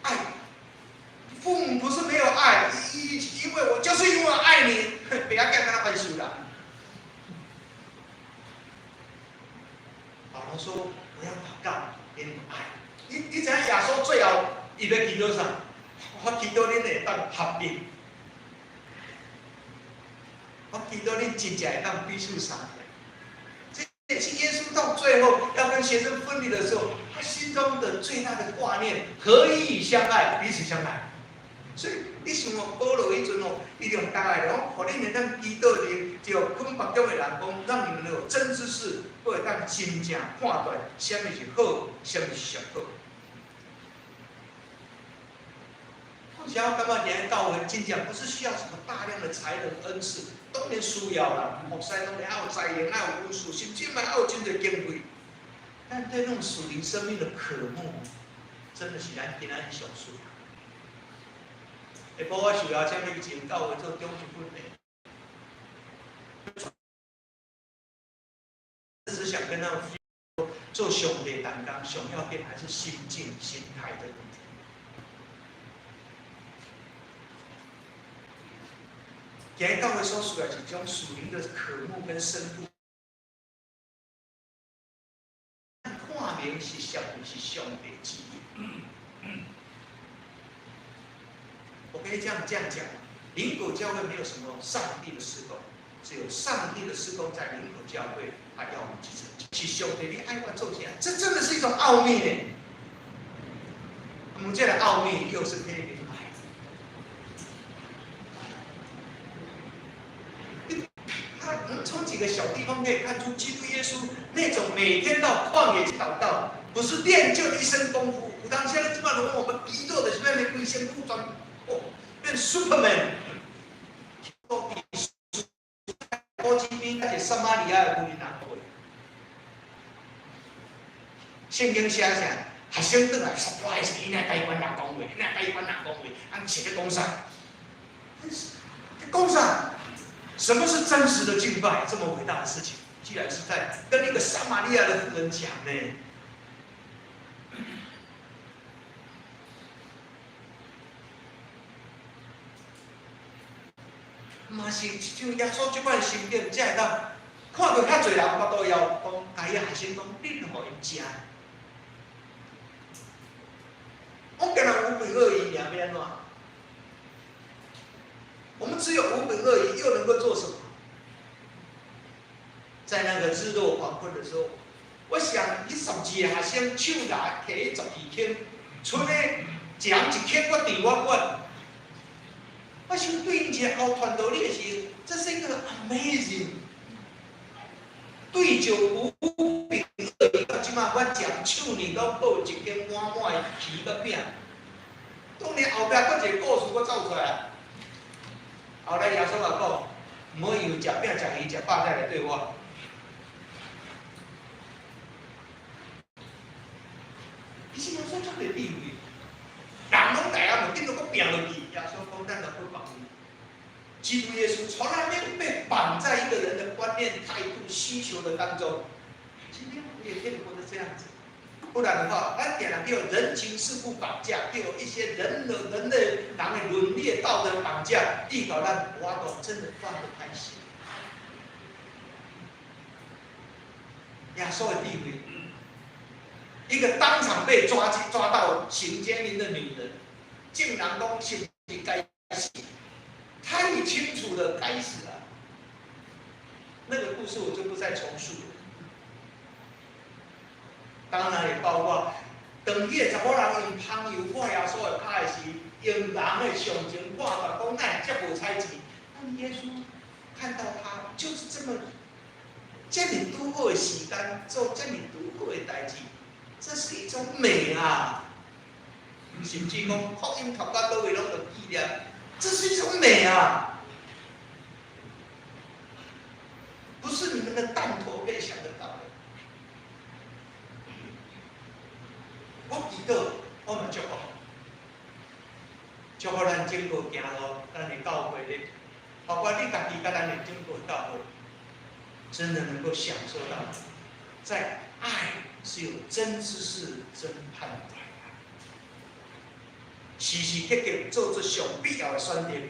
愛，父母不是沒有愛，因為我就是因為愛你，不要跟他分手了。保羅說。我要禱告給你們愛。你知影耶穌最後伊欲祈禱啥？我祈禱恁會當合一。我祈禱恁真正會當彼此相疼。這是耶穌到最後要跟學生分離的時候，他心中的最大的掛念：合一相愛，彼此相愛。所以你想哦，保羅彼陣哦，伊用大愛講，予恁會當祈禱的，就困縛中的人講，讓你們有真知識，閣會當真正判斷啥物是好，啥物是上好。況且我感覺今日教會真正不是需要什麼大量的才能恩賜，當然需要啦，牧師當然愛有才能，愛有恩賜，甚至嘛愛有真濟經費。但對那種屬靈生命的渴慕，真的是咱今仔日上需要。下晡我受邀請去一間教會做長執訓練，只想跟他們做上帝同工，上要緊還是心境、心態的問題。今日教會所需要是一種屬靈的渴慕跟深度。看明是啥物是上帝旨意。我可以這樣講，林口教會沒有什麼上帝的事工，只有上帝的事工在林口教會，他要我們去成就。是上帝，你愛我做啥？這真的是一種奧秘呢。我們這個奧秘又是可以明白。他能從幾個小地方可以看出，基督耶穌那種每天到曠野去禱告，不是練就一身功夫。有當現在這麼多我們逼做的是咩？規身武裝，哦，變 Superman。波基邊那個撒瑪利亞的婦人講話，聖經寫啥？學生轉來，surprise，伊哪台灣人講話，伊哪台灣人講話，俺是咧講啥？講啥？什麼是真實的敬拜？這麼偉大的事情，居然是在跟一個撒瑪利亞的婦人講呢？嘛是像耶穌這款心境，才會當看到較濟人腹肚枵，講共伊學生講，恁予𪜶食。我干焦五餅二魚，爾欲按怎？我們只有五餅二魚，又能夠做什麼？在那個日落黃昏的時候，我想，彼12個學生手拿提12坑，賰的一人一坑，我挃我管。我想對𪜶一個後傳道理的時，這是一個 amazing。對著五餅二魚到這馬，我食手呢，攏抱一間滿滿的魚佮餅。當然後壁閣一個故事閣走出來。後來耶穌也講，毋好以為食餅、食魚、食飽才來對我。其實耶穌足濟智慧，人攏來啊，無緊閣拚落去。耶穌講，咱著去綁伊。基督耶穌從來沒有被綁在一個人的觀念、態度、需求的當中。今天我們也可以活得這樣子，不然的話，咱定定叫人情世故綁架，叫一些人的人類人的倫理道德綁架，伊搞咱無法度真的放得開心。耶穌的地位，一個當場被抓到行姦淫的女人，竟然講是不是該死？太清楚了，該死了。那個故事我就不再重述了。當然也包括，當彼個查某人用香油抹耶穌的跤的時，用人的上前看到講，哪會這無彩錢？但耶穌看到他就是這麼拄好的時間做這麼拄好的代誌，這是一種美啊！甚至講福音讀到佗位攏著紀念，這是一種美啊！不是你們的彈頭可以想得到的。我祈禱，我嘛祝福，祝福咱整個行路，咱的教會咧，包括你家己佮咱的整個教會，真的能夠享受到，在愛是有真知識、真判斷，時時刻刻做出上必要的選擇，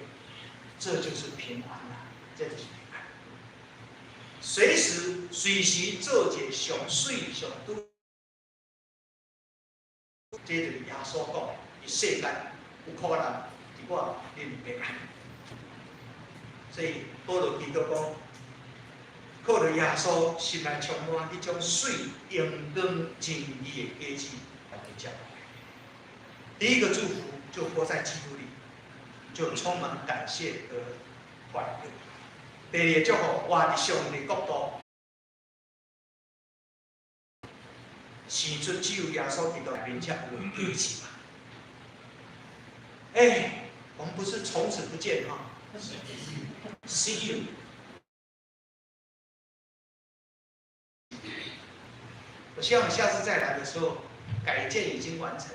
這就是平安啊！這就是平安。隨時隨時做一個上媠上拄。這就是耶穌講的，佇世間有苦難，佇我恁平安。所以保羅基督講，靠著耶穌心內充滿彼種媠榮光真義的果子來接。第一個祝福就活在基督裡，就充滿感謝和快樂。第二個祝福，活佇上帝國度。生出只有耶穌基督內面才有的果子嘛。哎，我們不是從此不見哈，See you。我希望下次再來的時候，改建已經完成。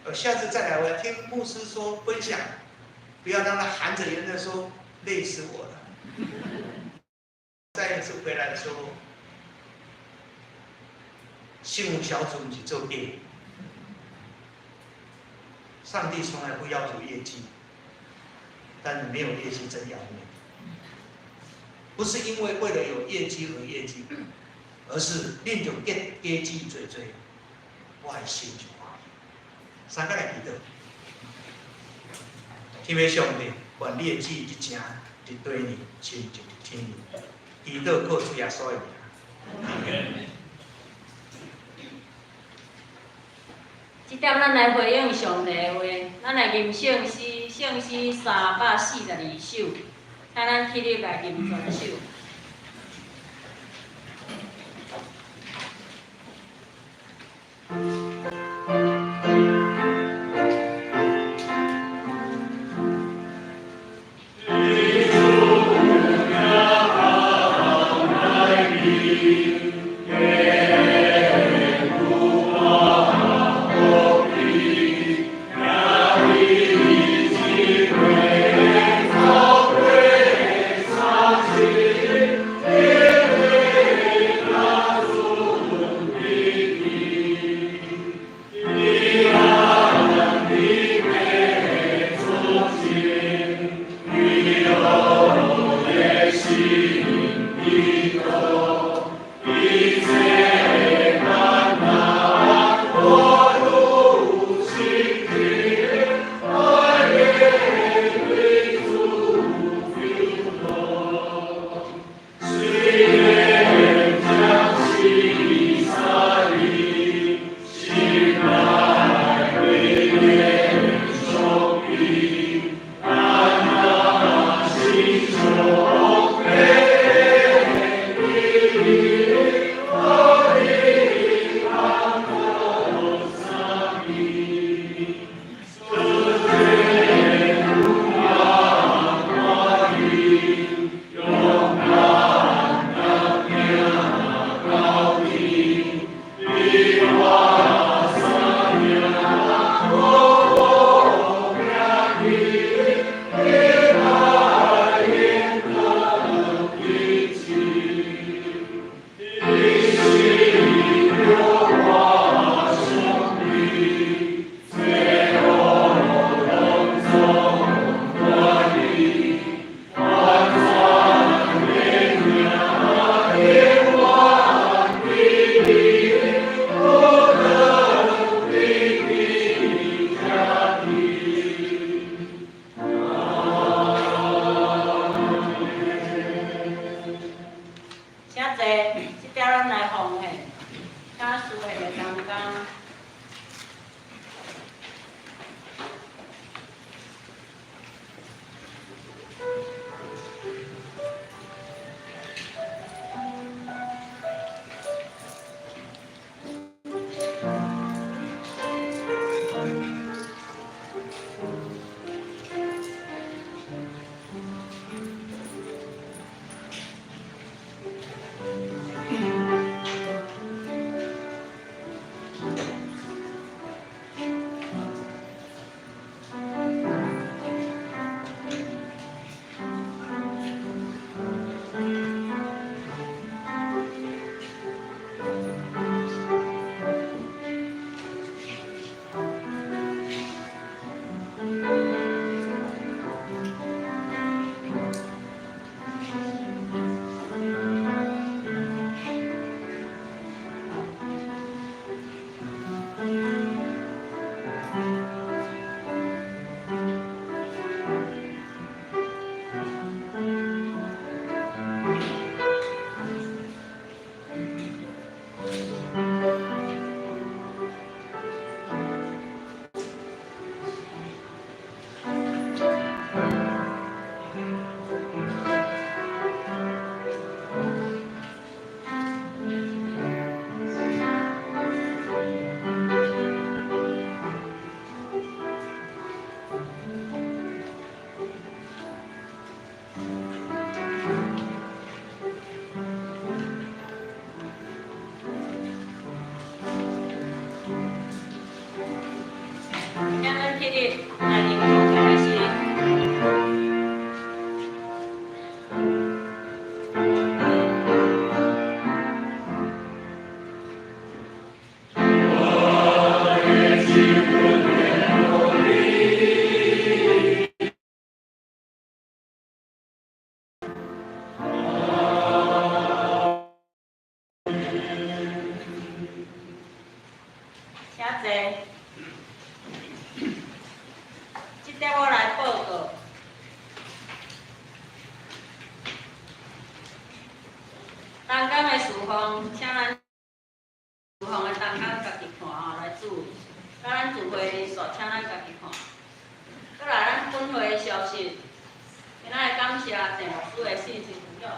我下次再來，我要聽牧師說分享，不要讓他含着眼淚說累死我了。再一次回來的時候，幸福小組毋是做假，上帝從來不要求業績，但是沒有業績真要命。不是因為為了有業績而業績，而是恁著結果子濟濟，我的心就歡喜。三個來祈禱，天父上帝，願你的旨意佇佇地裡，親像佇天裡。祈禱靠主耶穌的名。這點咱來回應上帝的話，咱來吟聖詩，聖詩342首，請咱起立來吟全首。請坐，這點咱來奉獻，請司獻的同工。請咱起立，來吟頌讚美詩。點我來報告。同工的事奉，請咱事奉的同工家己看吼，來注意。佮咱聚會人數，請咱家己看。閣來咱本會的消息，今仔日感謝鄭牧師的信息分享。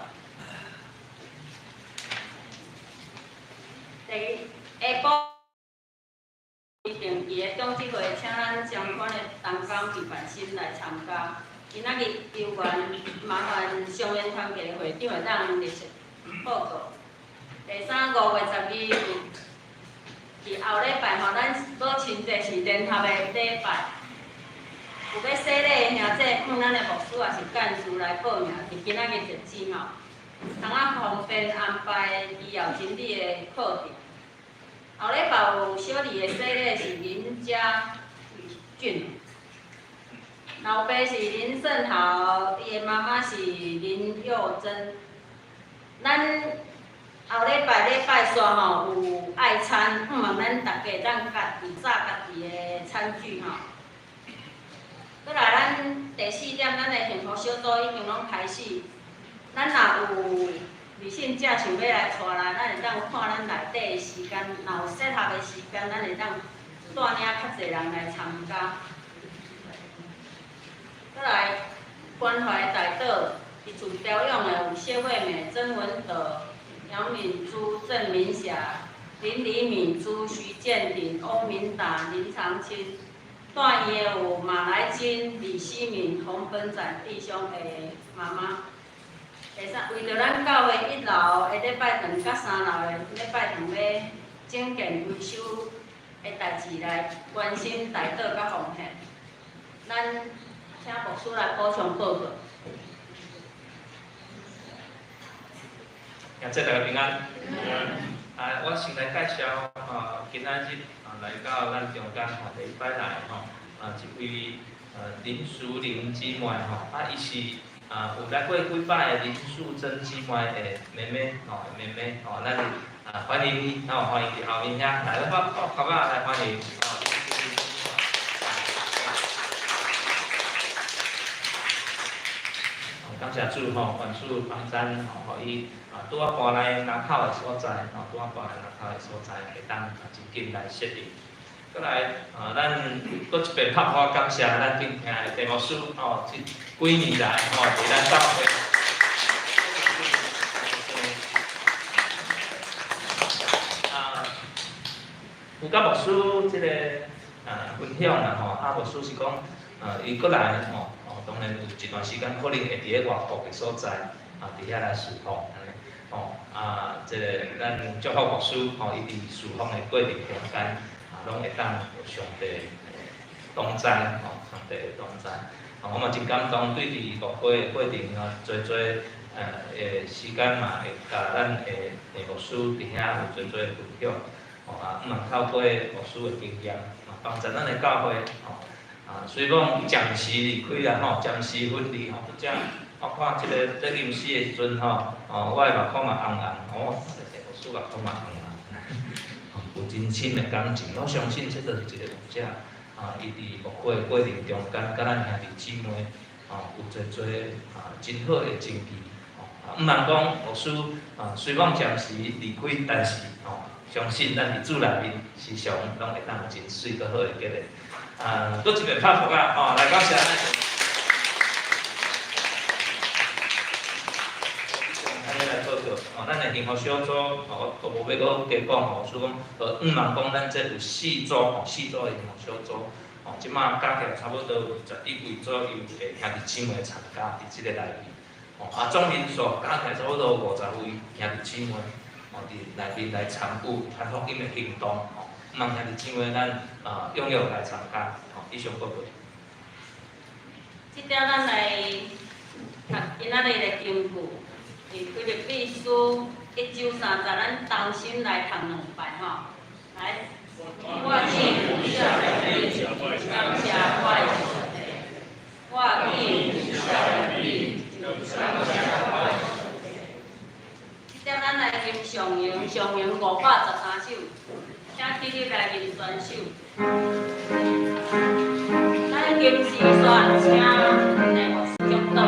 第二，下晡定期的長執會，請咱相關的同工伫辦心來參加。今仔日由阮麻煩上元團契的會長會當列席報告。第三，5月12伫後禮拜吼，咱母親節是聯合的禮拜，有欲洗禮的兄弟，向咱的牧師抑是幹事來報名，佇今仔日截止吼，通仔方便安排醫藥整理的課程。後禮拜有小兒的洗禮是林家俊，老爸是林勝豪，伊的媽媽是林幼珍。咱後禮拜禮拜四吼有愛餐，向望咱逐家當家己紮家己的餐具吼。閣來咱第四點，咱的幸福小組已經攏開始。咱若有未信者想欲來帶來，咱會當看咱內底的時間，若有適合的時間，咱會當帶領較濟人來參加。閣來關懷代禱，佇厝調養的有謝惠美、曾文德、楊敏珠、鄭明霞、林李敏珠、徐建廷、歐明達、林長青。住院的有馬來金、李希敏、洪本展弟兄的媽媽。第三，為著咱教會一樓的禮拜堂佮三樓的禮拜堂欲整建維修的代誌來關心代禱佮奉獻。咱請牧師來補充報告。兄弟大家平安。啊，我先來介紹啊，今仔日啊來到咱中間吼，第一擺來吼，啊一位林淑玲姊妹吼，啊伊是啊有來過幾擺的林素貞姊妹的妹妹吼，妹妹吼，咱啊歡迎伊，吼歡迎佇後面遐來，我我感覺來歡迎。感謝主吼，願主幫咱吼，予伊啊拄仔搬來林口的所在吼，拄仔搬來林口的所在，會當啊真緊來適應。閣來啊，咱閣一遍拍鼓感謝咱敬聽的鄭牧師吼，這幾年來吼，佇咱教會。啊，有佮牧師這個啊分享啦吼，啊牧師是講啊，伊閣來吼。當然有一段時間可能會佇咧外國的所在，啊，佇遐來侍奉按呢，吼，啊，這个咱祝福牧師吼，伊佇侍奉的過程中間，啊，攏會當有上帝的同在，吼，上帝的同在，啊，我嘛真感動，對佇牧會的過程啊，濟濟的時間嘛，會共咱的牧師佇遐有濟濟的分享，吼，啊，嘛透過牧師的經驗，嘛幫助咱的教會，吼。啊，雖講暫時離開啦吼，暫時分離吼，拄才我看這个這吟詩的時陣吼，哦，我的目眶嘛紅紅，哦，這個牧師目眶嘛紅紅，有真深的感情，我相信這就是一个牧者，啊，伊佇牧會的過程中間，佮咱兄弟姊妹，哦，有濟濟啊真好的情誼，吼，啊，毋通講牧師啊，雖講暫時離開，但是吼，相信咱佇主內面時常攏會當有真媠閣好的結果。啊，閣一遍拍鼓啊，吼，來感謝咱。按呢來報告，吼，咱的幸福小組，吼，我無欲閣加講吼，所以講，向望講咱這有四組，吼，四組的幸福小組，吼，這馬加起來差不多有11位左右的兄弟姊妹參加佇這个內面，吼，啊，總人數加起來差不多有50位兄弟姊妹，吼，佇內面來參與傳福音的行動，吼。望兄弟姊妹咱啊踴躍來參加，吼，以上報告。這點咱來讀今仔日的經句，佇腓立比書一章三節，咱同心來讀兩擺吼。來，我既有少年力，感謝我的上帝。我既有少年力，感謝我的上帝。這點咱來吟上詠，上詠513首。請起立來認全首。咱今時。煞請阮的牧師祝禱。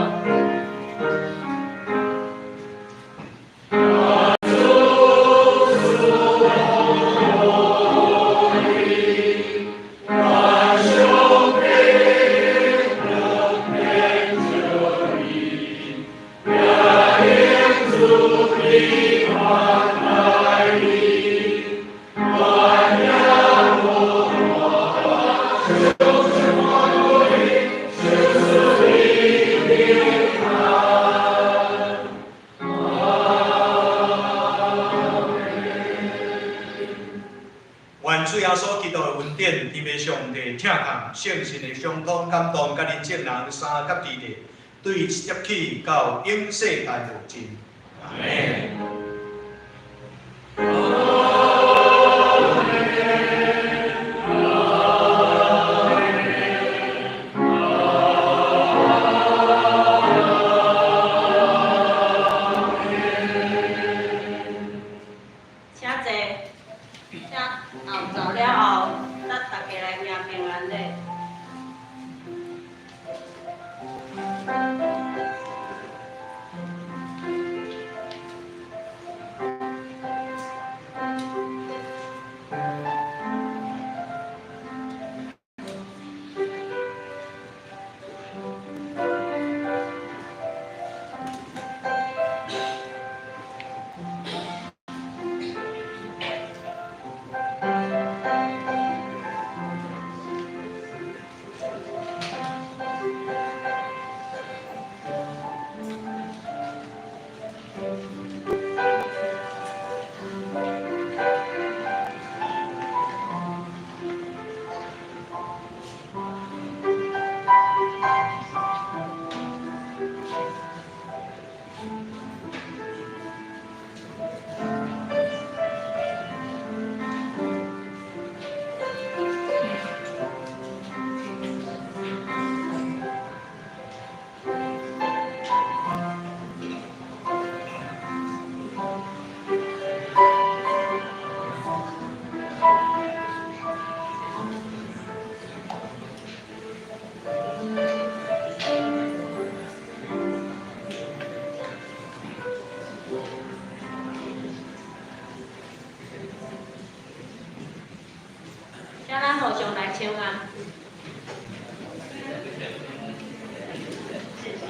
願主耶穌基督的恩典、天父上帝疼痛、聖神的相通感動，佮恁眾人三甲弟弟，對這日起到永世代無盡。阿們。請坐，請後走了後，咱大家來行平安禮。請咱互相來請安。謝謝。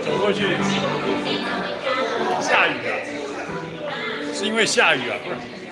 走過去，下雨啊，是因為下雨啊，不是。